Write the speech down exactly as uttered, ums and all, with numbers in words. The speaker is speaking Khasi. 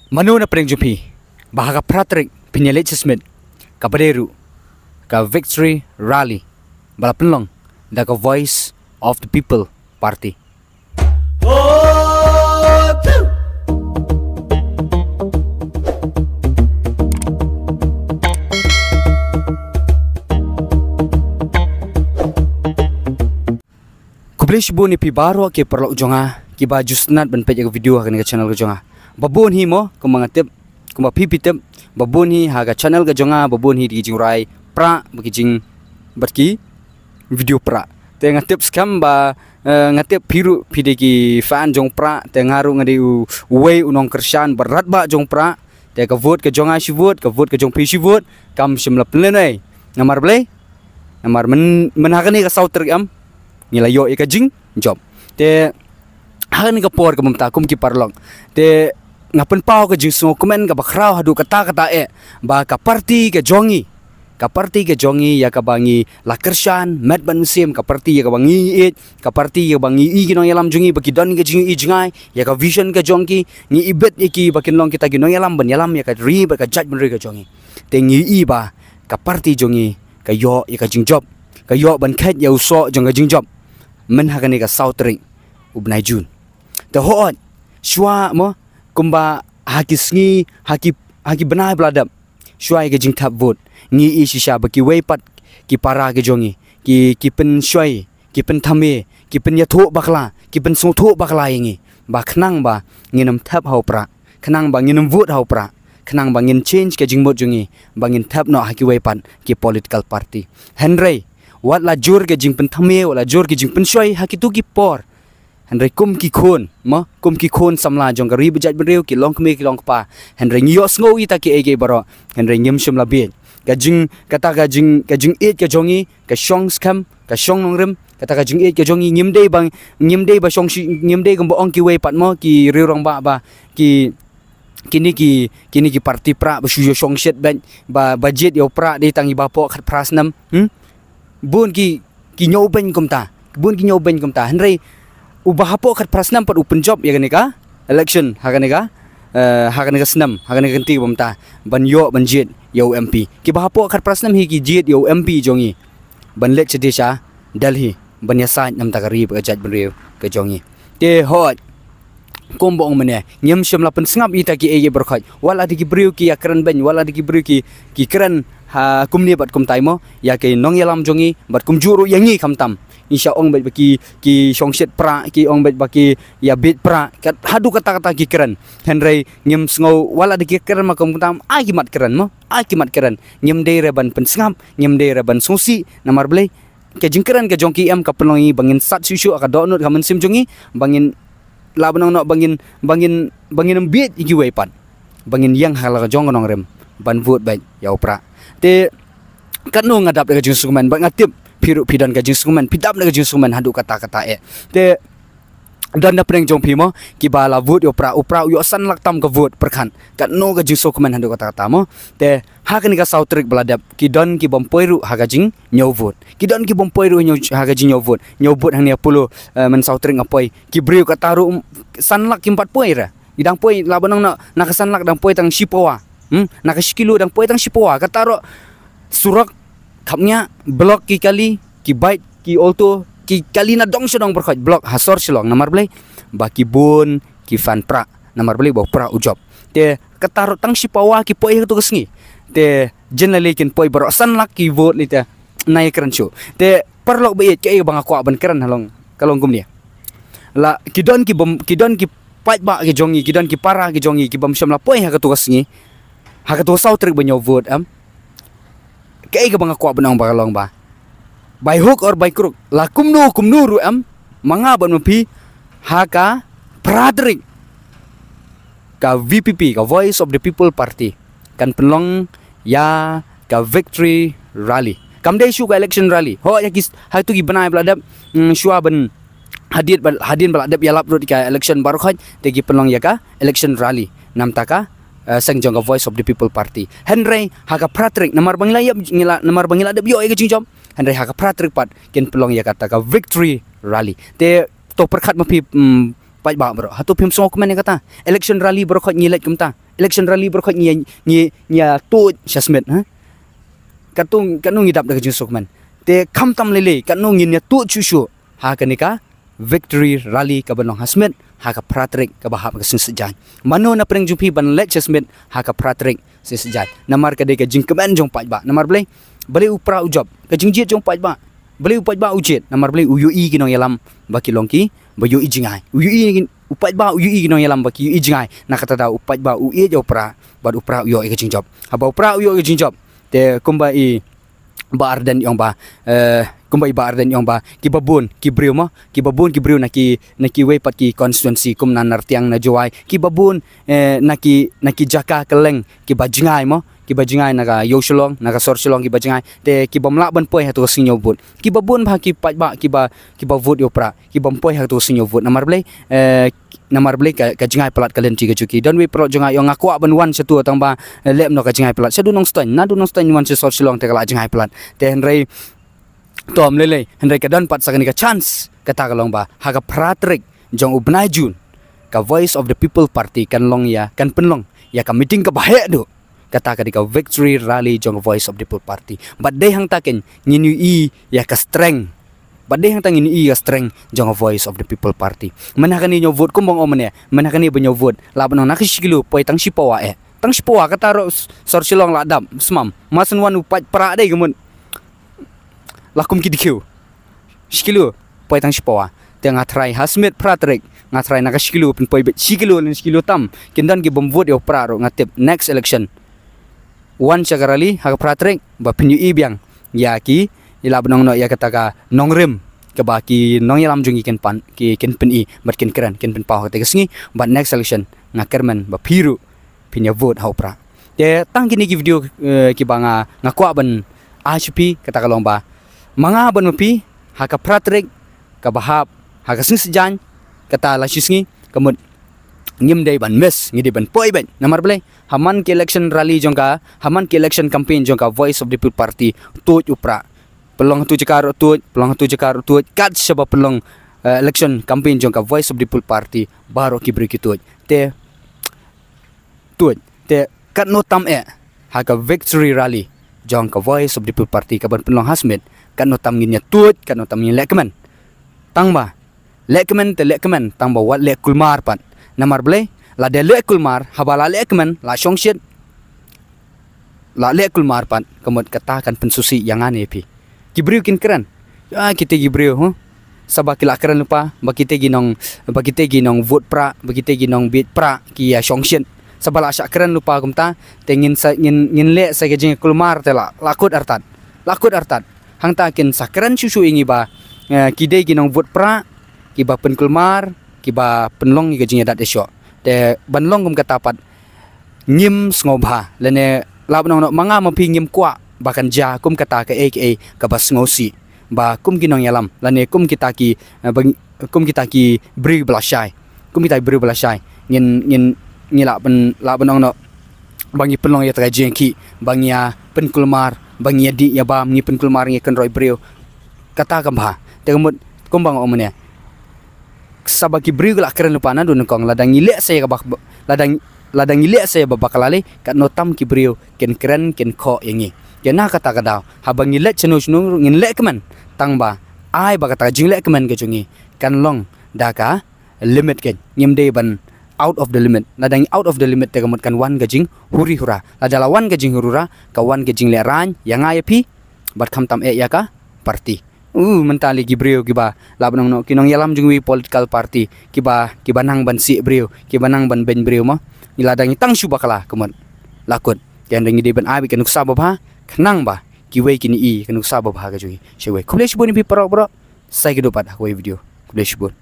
Mano na pdeng jong phi ba ha ka phra tarik phin ïa leit sha smiej, kaba dei ruh ka victory rally ba la pynlong da ka Voice of the People Party? Khublei shibun ïa phi baroh ki paralok jong nga kiba ju sngewtynnat ban peit ïa ka video ha kane ka channel ka jong nga. Ba bun hi mo, kumba nga tip, kumba phi phi tip, ba bun hi ha ka channel ka jong nga, ba bun hi ki jingrwai pra, ba ki jing, bad ki video pra. Te nga tip skhem ba, eh, nga tip phi ruh phi dei ki fan jong pra, te nga ruh nga dei u, uwei u nongkyrshan ba radbah jong pra. Te ka vote ka jong nga shi vote, ka vote ka jong phi shi vote, kam shym la pynlehnoh ei. Namar balei? Namar myn, myn ha kane ka saw tarik em, ngi la ïoh ïa ka jingjop. Te ha kane ka por ka mynta kum ki paralok, te nga pynpaw ka jingsngewkmen kaba khraw haduh katta katta eh, ba ka party ka jong ngi, ka party ka jong ngi ïa kaba ngi la kyrshan met bad mynsiem, ka party ïa kaba ngi ïeit, ka party ïa kaba ngi i ki nongïalam jong ngi ba ki don ka jingïohi jngai ïa ka vision ka jong ki, ngi ibit ïa ki ba kin long kita ki nongïalam ban ïalam ïa ka ri bad ka jaitbynriew ka jong ngi. Te ngi i ba ka party jong ngi ka ïoh ïa ka jingjop, ka ïoh ban kheit ïa u soh jong ka jingjop myn ha kane ka saw tarik u bnai Jun. Te hooid, shuwa mo, kumba ha ki sngi, ha ki, ha ki bnai ba la dep, shuwa ïa ka jingthep vote, ngi i shisha ba kiwei pat ki para ki jong ngi ki, ki pynshoi, ki pynthymmai, ki pynïathuh bakla, ki pynsngewthuh bakla ïa ngi ba khnang ba ngin ym thep ha u pra, khnang ba ngin ym vote ha u pra, khnang ba ngin change ka jingmut jong ngi, ba ngin thep noh ha kiwei pat ki political party. Hynrei wat la jur ka jingpynthymmai, wat la jur ka jingpynshoi ha kito ki por, hynrei kum ki khun mo, kum ki khun samla jong ka ri bad jaitbynriew, ki long kmie ki long kpa, hynrei ngi ïohsngew ïa kita kiei kiei baroh, hynrei ngim shym la bieit. Ka jing, kata ka jing, ka jingïeit ka jong ngi ka shong skhem, ka shong nongrim. Kata ka jingïeit ka jong ngi, ngim dei ba, ngim dei ba shong shi, ngim dei kumba ong kiwei pat mo, ki riew rangbah ba ki, kine ki, kine ki party pra ba shu ïa shong shit bad ba, ba jied ïa u pra dei tang iba hapoh khatphra snem. Hmm? Bun ki, ki ñiewbeiñ kumta, bun ki ñiewbeiñ kumta. Hynrei uba hapoh khatphra snem pat u pynjop ïa kane ka election ha kane ka, eh, ha kane ka snem, ha kane ka kynti ba mynta, ban ïoh ban jied ïa u M P. Kiba hapoh khatphra snem hi ki jied ïa u M P jong ngi ban leit sha dei sha Delhi ban ïasaid namar ka ri bad ka jaitbynriew ka jong ngi. Te hooid, kumba ong mynne, ngim shym la pynsngap ïa kita kiei kiei baroh khoit. Wat la dei ki briew ki ïakren beiñ, wat la dei ki briew ki, ki kren ha kumne bad kumtai mo ïa ki nongïalam jong ngi bad kumjuh ruh ïa ngi khamtam. Ngi shah ong beit ba ki, ki shong shit pra, ki ong beit ba ki ïa bieit pra, kat haduh katta katta ki kren. Hynrei ngim sngew, wat la dei ki kren ma kumtam, ai ki mat kren mo, ai ki mat kren. Ngim dei re ban pynsngap, ngim dei re ban sngewsih, namar balei? Ka jingkren ka jong ki em ka pynlong ïa ngi ba ngin sat shuh shuh ha ka dohnud ka mynsiem jong ngi, ba ngin, lah ban ong noh, ba ngin, ba ngin, ba ngin ym bieit ïa kiwei pat, ba ngin ïeng ha la ka jong ka nongrim ban vote beit ïa u pra. Te katno nga dap da ka jingsngewkmen, bad nga tip phi ruh phi don ka jingsngewkmen, phi dap da ka jingsngewkmen haduh katta katta eh. Te don na pdeng jong phi mo kiba la vote ïa u pra, u pra u ïoh san lak tam ka vote, pyrkhat katno ka jingsngewkmen haduh katta katta mo. Te ha kane ka saw tarik ba la dep, ki don kibym poi ruh ha ka jingñiew vote, ki don kibym poi ruh ha ka jingñiew vote. Ñiew vote hangne ha Polo, eh, myn saw tarik nga poi, ki briew kata ruh, um, san lak kim pat poi re. Ki dang poi, lah ban ong na, na ka san lak dang poi tang shi pawa. Hmm? Na ka shi kilo dang poi tang shi pawa. Kata ruh surok, khapngiah, block ki kali, ki bike, ki auto, ki kali na dong sha dong baroh khoit, block ha sor Shillong. Namar balei? Ba ki bun ki fan pra. Namar balei? Ba u pra u jop. Te kata ruh tang shi pawa ki poi ha kato ka sngi. Te jin la lei kin poi baroh san lak ki vote lei te. Na ïa kren shuh. Te paralok ba ïeit, kaei ba nga kwah ban kren halong, ka long kumne. La ki don kibym, ki don ki paidbah ki jong ngi, ki don ki para ki jong ngi kibym shym la poi ha kato ka sngi, ha kato ka saw tarik ba ñiew vote em. Kaei kaba nga kwah ban ong ba ka long ba, by hook or by crook, la kumno kumno ruh em, ma nga bad ma phi, ha ka phra tarik ka V P P, ka Voice of the People Party, kan pynlong ïa ka victory rally. Kam dei shuh ka election rally. Ho ïa ki s-, ha kitu ki bnai ba la dep, mm, shuwa ban hadien ba, hadien ba la dep ïalap ruh ka election baroh khoit, te ki pynlong ïa ka election rally namar ka, eh, seng jong ka Voice of the People Party. Hynrei ha ka phra tarik, namar ba ngi la ïap, ngi la, namar ba ngi la dep ïoh ïa ka jingjop, hynrei ha ka phra tarik pat kin pynlong ïa kata ka victory rally. Te to pyrkhat ma phi, mm, paidbah baroh. Hato phim sngewkmen ïa kata? Election rally baroh khoit ngi leit kumta. Election rally baroh khoit ngi, ngi, ngi ïa tuid sha Smit, ha? Katno, katno ngi dap da ka jingsngewkmen. Te khamtam lei lei, katno ngin ïa tuid shuh shuh ha kane ka victory rally kaban long ha Smit ha ka phra tarik kaba hap ka sngi Saitjaiñ. Mano na pdeng jong phi ban leit sha Smit ha ka phra tarik sngi Saitjaiñ? Namar ka dei ka jingkmen jong paidbah. Namar balei? Balei u pra u jop? Ka jingjied jong paidbah. Balei u paidbah u jied? Namar balei? U ïohi ki nongïalam ba ki long kiba ïohi jngai. U ïohi ki, u paidbah u ïohi ki nongïalam ba ki ïohi jngai. Na kata daw u paidbah u ïeit ïa u pra bad u pra u ïoh ïa ka jingjop. Haba u pra u ïoh ïa ka jingjop, te kumba i Bah Ardent i ong ba, eh, kumba i Bah Ardent i ong ba, kiba bun ki briew mo, kiba bun ki briew na ki, na kiwei pat ki constituency kum na Nartiang, na Jowai, kiba bun, eh, na ki, na ki jaka kylleng kiba jngai mo, kiba jngai na ka ïew Shillong, na ka sor Shillong kiba jngai, te kibym lah ban poi ha kato ka sngi ñiew vote. Kiba bun bha ki paidbah kiba, kiba vote ïa u pra, kibym poi ha kato ka sngi ñiew vote. Namar balei? Eh, namar balei? Ka, ka jngai palat ka lynti ka jong ki. Don wei paralok jong nga i ong nga kwah ban wan shato tang ba, eh, leh kumno ka jngai palat. Shato Nongstoiñ, nato Nongstoiñ wan sha sor Shillong te ka la jngai palat. Te hynrei to ym lei lei, hynrei ka don pat sa kane ka chance, kata ka long ba ha ka phra tarik jong u bnai June, ka Voice of the People Party kan long ïa, kan pynlong ïa ka meeting kaba heh duh. Kata ka dei ka victory rally jong ka Voice of the People Party. Bad dei hangta keiñ ngin ïohi ïa ka strength. Bad dei hangta ngin ïohi ïa ka strength jong ka Voice of the People Party. Mynta kane ñiew vote kumba nga ong mynne, mynta kane ba ñiew vote, lah ban ong na ka shi kilo poi tang shi pawa eh. Tang shi pawa, kata ruh s-, sor Shillong la dap, smam. Mar shen wan u paid pra dei ka mut. La kum ki dkhiew. Shi kilo poi tang shi pawa. Te nga tharai ha Smit phra tarik, nga tharai na ka shi kilo pynpoi beit shi kilo lane shi kilo tam. Kin don kibym vote ïa u pra ruh, nga tip next election. Wan sha ka rally ha ka phra tarik ba phin ïohi biang ïa ki, i lah ban ong noh ïa kata ka nongrim kaba ki nongïalam jong ngi kin pan, ki kin pyni bad kin kren, kin pynpaw ha kata ka sngi. Bad next election nga kyrmen ba phi ruh phin ïa vote ha u pra. Te tang kine ki video, eh, kiba nga, nga kwah ban ai sha phi, kata ka long ba ma nga bad ma phi ha ka phra tarik kaba hap ha ka sngi Saitjaiñ, kata la shi sngi, ka mut ngim dei ban miss, ngi dei ban poi beit. Namar balei? Ha man ki election rally jong ka, ha man ki election campaign jong ka Voice of the People Party, tuid u pra. Pynlong ha tu jaka ruh tuid, pynlong ha tu jaka ruh tuid, kat shaba pynlong, eh, election campaign jong ka Voice of the People Party, baroh ki briew ki tuid. Te tuid. Te katno tam eh ha ka victory rally jong ka Voice of the People Party kaban pynlong ha Smit, katno tam ngin ïa tuid, katno tam ngin leh kmen. Tang ba leh kmen te leh kmen, tang ba wat leh kulmar pat. Namar balei? Lada leh kulmar, haba la leh kmen, la shongshit, la leh kulmar pat, ka mut kata kan pynsngewsih ïa nga ne ïa phi. Ki briew kin kren. Ïa kite ki briew, huh? Sa ba ki la kren lypa ba kite ki nong, ba kite ki nong vote pra, ba kite ki nong bit pra ki ïa shongshit. Sa ba la shah kren lypa kumta, te ngin sa, ngin, ngin leh sa ka jingkulmar te la, la kut artat. La kut artat. Hangta kin sa kren shuh shuh ïa ngi ba, eh, ki dei ki nong vote pra, kiba pynkulmar, kiba pynlong ïa ka jingïadat ïashoh. Te ban long kum kata pat, ngim sngewbha, lane lah ban ong noh ma nga ma phi ngim kwah ba kan jia kum kata kaei kaei kaba sngewsih, ba kum ki nongïalam lane kum kita ki, eh, ba ngi-, kum kita ki briew ba la shai, kum kita ki briew ba la shai, ngin, ngin, ngi lah ban, lah ban ong noh ba ngi pynlong ïa kata ka jingïakhih, ba ngi ïa pynkulmar, ba ngi ïa dih ïa bam, ngi pynkulmar, ngi kynroi briew. Kata kam bha. Te ka mut kumba nga ong mynne, sa ba ki briew ki la kren lypa, naduh nyngkong, lada ngi leh sa ïa kaba, lada, lada ngi leh sa ïa ba bakla lei, katno tam ki briew kin kren kin khoh ïa ngi. Ïa na kata ka daw, haba ngi leit shano shano ruh ngin leh kmen, tang ba ai ba kata ka jingleh kmen ka jong ngi kan long da ka limit keiñ. Ngim dei ban out of the limit. Lada ngi out of the limit te ka mut kan wan ka jinghuri hura. Lada la wan ka jinghuri hura, ka wan ka jinglehrain ïa nga ïa phi bad khamtam eh ïa ka party. Uh, mynta lei ki briew kiba lah ban ong noh ki nongïalam jong iwei i political party, kiba, kiba nang ban sih briew, kiba nang ban beiñ briew mo. Lada ngi tang shu bakla ka mut la kut. Te hynrei ngi dei ban ai beit ka nuksa babha, khnang ba kiwei kin ïohi ka nuksa babha ka jong ngi sha iwei. Khublei shibun ïa phi paralok baroh. Sa ïakynduh pat ha kawei video. Khublei shibun.